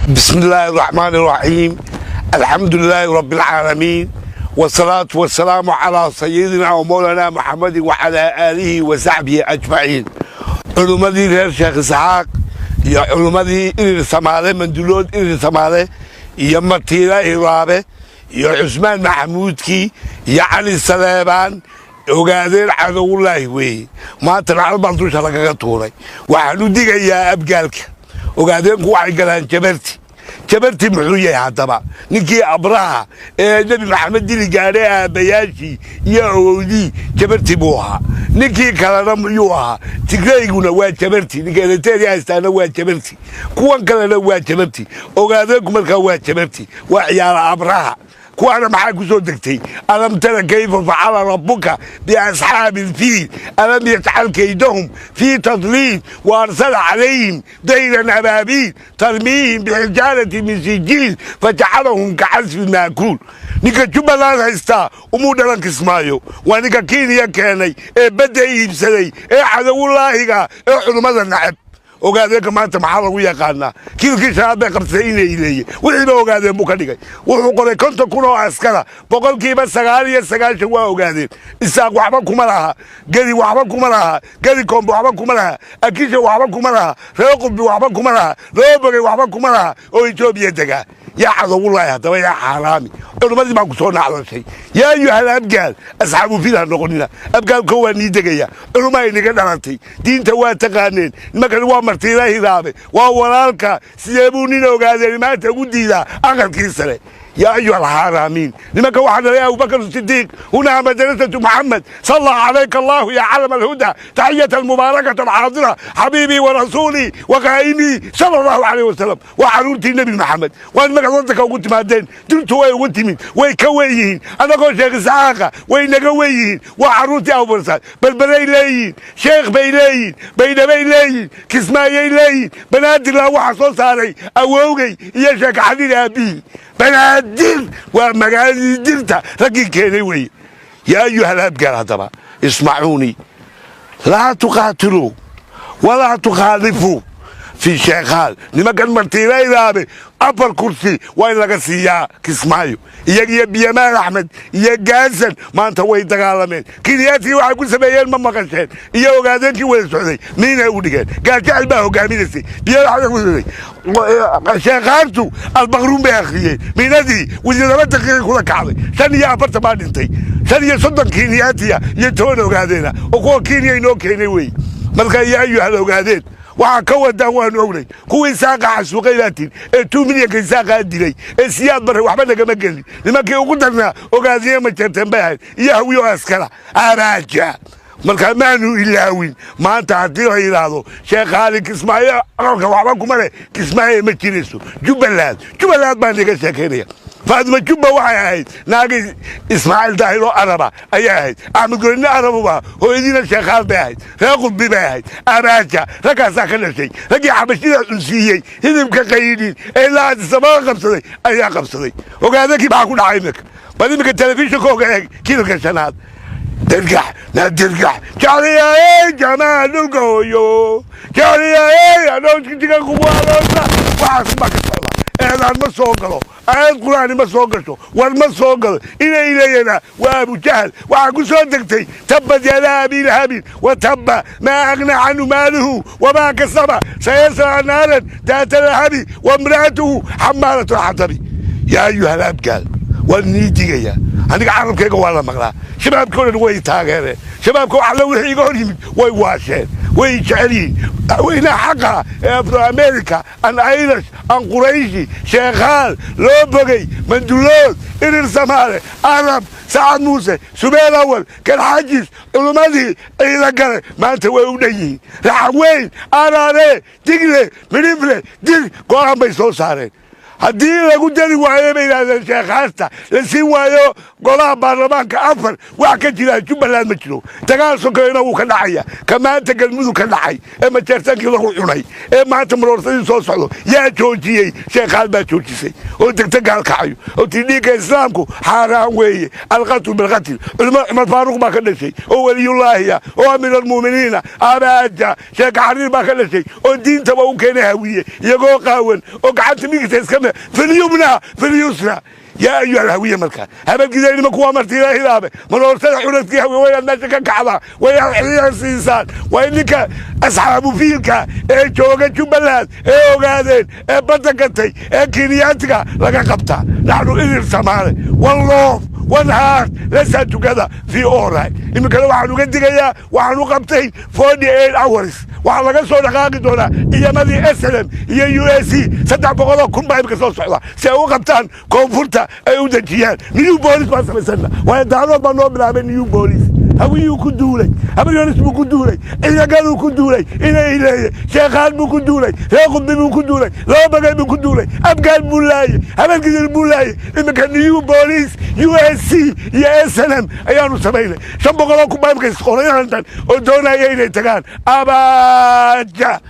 بسم الله الرحمن الرحيم، الحمد لله رب العالمين، والصلاة والسلام على سيدنا ومولانا محمد وعلى آله وصحبه أجمعين. Culimmadii reer Sheekh Isxaaq iyo culimmadii Irir Samaale, Mandulood Irir Samaale iyo Matiila Hiraabe iyo Cusmaan Maxamuudkii iyo Cali Saleebaan, Ogaadeen cadowullaahi weeye. Maanta nacal baan dusha lagaga tuuray. Waxaan u digayaa Abgaalka. Ogaadeenku waxay galaan Jabarti. Jabarti muxuu yahay haddaba? Ninkii Abraha ee Nebi Maxamed dili gaadhay aabbayaashii iyo awowdii Jabarti buu ahaa. Ninkii kalena muyuu ahaa? Tigreyguna waa Jabarti, ninka Eriteria haystaana waa Jabarti, kuwan kalena waa Jabarti. Ogaadeenku markaa waa Jabarti, waa ciyaala Abraha. Kuwaana maxaa ku soo degtay? ألم تر كيف فعل ربك بأصحاب الفيل ألم يجعل كيدهم في تضليل وأرسل عليهم طيرا أبابيل ترميهم بحجارة من سجيل فجعلهم كعصف مأكول. Ninka Jubbaland haystaa umuu dhalan Kismaayo. Waa ninka Kenya keenay ee badda iibsaday ee cadowulaahiga ee culummada nacab. Ogaadeenka maanta maxaa lagu yaqaanaa? Kiilkii shanaad bay qabsatay inay ileeye. Wixiiba Ogaadeen buu ka dhigay. Wuxuu qoray 50,000 oo askara. 99% waa Ogaadeen. Isaaq waxba kuma laha, Gedi waxba kuma laha, Gedi Koombe waxba kuma laha, Akisha waxba kuma laha, reer Qudbi waxba kuma laha, Loobogey waxba kuma laha oo Etoobiya degaa. Yaa cadowulaahi haddaba? Yaa xaaraami? Culimmadii baa ku soo nacdashay. يا أيها الأبgaal أصحاب الفيل ha noqonina. Abgaalko waa nii degaya. Culumaa inaga dhalatay, diinta waa taqaaneen. Nimankani waa Martiila Hiraabe, waa walaalka. Sidee buu nin Ogaadeen maanta ugu diidaa aqalkii sare? يا أيها الحرامين، nimanka waxaa dhalay Abubakr Sidiiq. هنا مدرسة محمد، صلى عليك الله يا علم الهدى، تحية المباركة الحاضرة، حبيبي ورسولي وقائمي صلى الله عليه وسلم. Waa caruurtii Nebi Maxamed. Waa nimanka wadanka ugu timaadeen. Dirtu way ugu timid, way ka wen yihiin. Annagoo Sheekh Isxaaqa way naga wen yihiin. Waa caruurtii Abubarsaad. Berberay leeyihiin, Sheekh bay leeyihiin, Baydhabay leeyihiin, Kismaayay leeyihiin. Banaadirlaa waxaa soo saaray awowgay iyo Sheekh Xadiid aabbihii. Banaadir waa magaaladii Dirta raggii keenay weeye. يا أيها الأبgaal haddaba اسمعوني، لا تقاتلوا ولا تخالفوا في Sheekhaal. Nimankan Martiilaydaabe afar kursi waa in laga siiyaa Kismaayo, iyaga iyo Biyamaal Axmed iyo Gaasan. Maanta way dagaalameen. Keniyaatii waxay ku sameeyeen ma maqasheen? Iyo Ogaadeenkii wada socday miinay u dhigeen. Gaajacel baa hogaaminaysay. Biyamaal Sheekhaantu Albaqruun bay akhriyeen. Miinadii wasiir 2 daqiiqay kula kacday. 45 baa dhintay, 35 Kenyaatiya iyo 10 Ogaadeena oo kuwa Kenya inoo keenay wey. Marka يا أيها Ogaadeen, waxaa ka wadaan waanu ognay. Kuwii Isaaqa xasuuqay baatiin ee 2 milyanka Isaaqaa dilay ee Siyaad Barre waxba nagama gelin. Nimankii ugu darnaa Ogaadiye ma jeerteen bay ahayd iyo Hawiyo askara Abaaja. Marka maanu ilaawin. Maanta haddii la yidhaahdo Sheekhaali Kismaayo aqalka waxba kuma leh, Kismaayo ma jirayso. Jubbaland, Jubbaland baan iga sheekaynaya. Faaduma Jubba waxay ahayd naagi Ismaaciil Daahir oo Araba ayay ahayd. Axmed Goynne Arabuba, hooyadiina Sheekhaal bay ahayd, reer Qudbi bay ahayd. Abaaja raggaasaa ka dhashay. Raggii Xabashida cunsiiyey hidibka qayidhin ee ilaa Adisababa qabsaday ayaa qabsaday. Ogaadakii maxaa ku dhacay iminka? Bal iminka telefishinka oga eeg kiilka shanaad. Dirgax na dirgax jecliyaey jamaa dhulka hooyo jecliyaey adhoojkijiga kugu adoonta. Waxaas baa ka socda. Eedaan ma soo galo, aayad Qur'aani ma soo gasho, war ma soo galo. Inay leeyana waa Abujahal. Waxaa ku soo degtay تبت يدا أبي لهب وتب ما أغنى عنه ماله وما كسب سيصلى نارا ذات لهب وامرأته حمالة الحطب. يا أيها الأبgaal, waan nii digaya. Aniga carabkayga waa la maqlaa. Shabaabka o dhan way taageereen. Shabaabka wax alla wixii iga hor yimid way waasheen, way jecel yihiin. Madaxweynaha xaqa ee Afro America an Irish an Qurayshi, Sheekhaal, Loo Bogey, Mandulood, Irir Samaale, Arab, Sacad Muuse, Subeel Awal, Galxajis, culummadii Ciida Gale maanta way u dhan yihiin. Raxaweyn, Araare, Digle, Midhifle, Dir go-aan bay soo saareen. Haddii lagu dari waayo, bay yidhahdeen, sheekhaasta la siin waayo golaha baarlamaanka 4, wax ka jira Jubbaland ma jiro. Dagaal sokeeyna wuu ka dhacaya. Ka maanta Galmudug ka dhacay ee majeertaankii lagu cunay ee maanta maroorsadii soo socdo, yaa joojiyey? Sheekhaal baa joojisay oo degta gaalkacayo oo tii dhiigga islaamku xaaraan weeye, alqatlu bilqatl. Culimo Cumar Faaruq baa ka dhashay oo weliyullaahiya oo amiir almu'miniina. Abaaja Sheekh Xariir baa ka dhashay oo diintaba u keenay Hawiye iyagoo qaawan oo gacanta midigta iska filyumna filyusra. Yaa ayuha alhawiye, markaa Habargiday nimanku waa martiila hilaabe. Maroorsada curadkii Hawiye waa inaad meesha ka kacdaa, waa inaad xiliyan siisaan, waa in ninka asxaabu fiilka ee jooga Jubbaland ee ogaadeen ee badda gatay ee Kenyaatiga laga qabtaa. Naxnu Irir Samaale, one love, one heart, let's together fi all right. Iminkana waxaan uga digayaa, waxaan u qabtay 48 hours. Waxaa laga soo dhaqaaqi doonaa ciidamadii SLM iyo USC, 300,000 baa imika soo socda si ay u qabtaan koonfurta, ay u dejiyaan. New police baan samaysana, waayo Daarood baa noo bilaabay new police. Hawiyuu ku duulay, Habaryonis buu ku duulay, Ciidagaduu ku duulay, Inay leeye Sheekhaan buu ku duulay, Reer Qudbi buu ku duulay, Laba Bagay buu ku duulay, Abgaal buu laayey, Habargidir buu laayey. Iminka new police USC iyo SNM ayaanu samaynay. 500,000 baa imika isqorayantan oo doonaya inay tagaan. Abaaja.